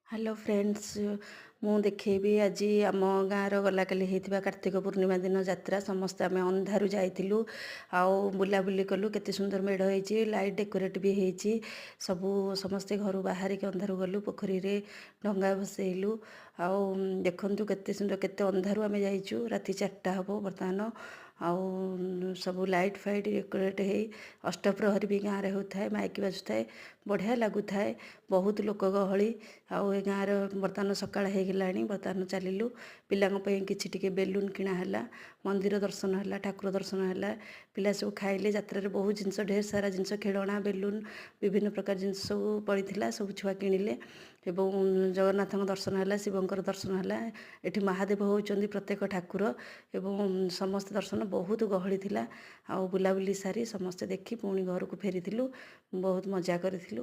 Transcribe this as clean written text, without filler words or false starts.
Hello friends, ମୁଁ ଦେଖେଇବି ଆଜି ଆମ ଗାଁର ଗଲାକାଲି ହେଇଥିବା କାର୍ତ୍ତିକ ପୂର୍ଣ୍ଣିମା ଦିନ ଯାତ୍ରା। ସମସ୍ତେ ଆମେ ଅନ୍ଧାରୁ ଯାଇଥିଲୁ ଆଉ ବୁଲାବୁଲି କଲୁ। କେତେ ସୁନ୍ଦର ମେଢ଼ ହେଇଛି, ଲାଇଟ୍ ଡେକୋରେଟ୍ ବି ହେଇଛି ସବୁ। ସମସ୍ତେ ଘରୁ ବାହାରିକି ଅନ୍ଧାରୁ ଗଲୁ, ପୋଖରୀରେ ଡଙ୍ଗା ଭସେଇଲୁ। ଆଉ ଦେଖନ୍ତୁ କେତେ ସୁନ୍ଦର, କେତେ ଅନ୍ଧାରୁ ଆମେ ଯାଇଛୁ। ରାତି 4ଟା ହେବ ବର୍ତ୍ତମାନ। ଆଉ ସବୁ ଲାଇଟ୍ ଫାଇଟ୍ ଡେକୋରେଟ୍ ହେଇ ଅଷ୍ଟପ୍ରହରୀ ବି ଗାଁରେ ହେଉଥାଏ, ମାଇକ୍ ବାଜୁଥାଏ, ବଢ଼ିଆ ଲାଗୁଥାଏ, ବହୁତ ଲୋକ ଗହଳି। ଆଉ ଏ ଗାଁର ବର୍ତ୍ତମାନ ସକାଳ ହେଇଗଲାଣି। ବର୍ତ୍ତମାନ ଚାଲିଲୁ, ପିଲାଙ୍କ ପାଇଁ କିଛି ଟିକେ ବେଲୁନ୍ କିଣା ହେଲା, ମନ୍ଦିର ଦର୍ଶନ ହେଲା, ଠାକୁର ଦର୍ଶନ ହେଲା, ପିଲା ସବୁ ଖାଇଲେ। ଯାତ୍ରାରେ ବହୁତ ଜିନିଷ, ଢେର ସାରା ଜିନିଷ, ଖେଳଣା, ବେଲୁନ୍, ବିଭିନ୍ନ ପ୍ରକାର ଜିନିଷ ସବୁ ପଡ଼ିଥିଲା, ସବୁ ଛୁଆ କିଣିଲେ। ଏବଂ ଜଗନ୍ନାଥଙ୍କ ଦର୍ଶନ ହେଲା, ଶିବଙ୍କର ଦର୍ଶନ ହେଲା। ଏଠି ମହାଦେବ ହେଉଛନ୍ତି ପ୍ରତ୍ୟେକ ଠାକୁର ଏବଂ ସମସ୍ତେ ଦର୍ଶନ, ବହୁତ ଗହଳି ଥିଲା। ଆଉ ବୁଲାବୁଲି ସାରି ସମସ୍ତେ ଦେଖି ପୁଣି ଘରକୁ ଫେରିଥିଲୁ, ବହୁତ ମଜା କରିଥିଲୁ।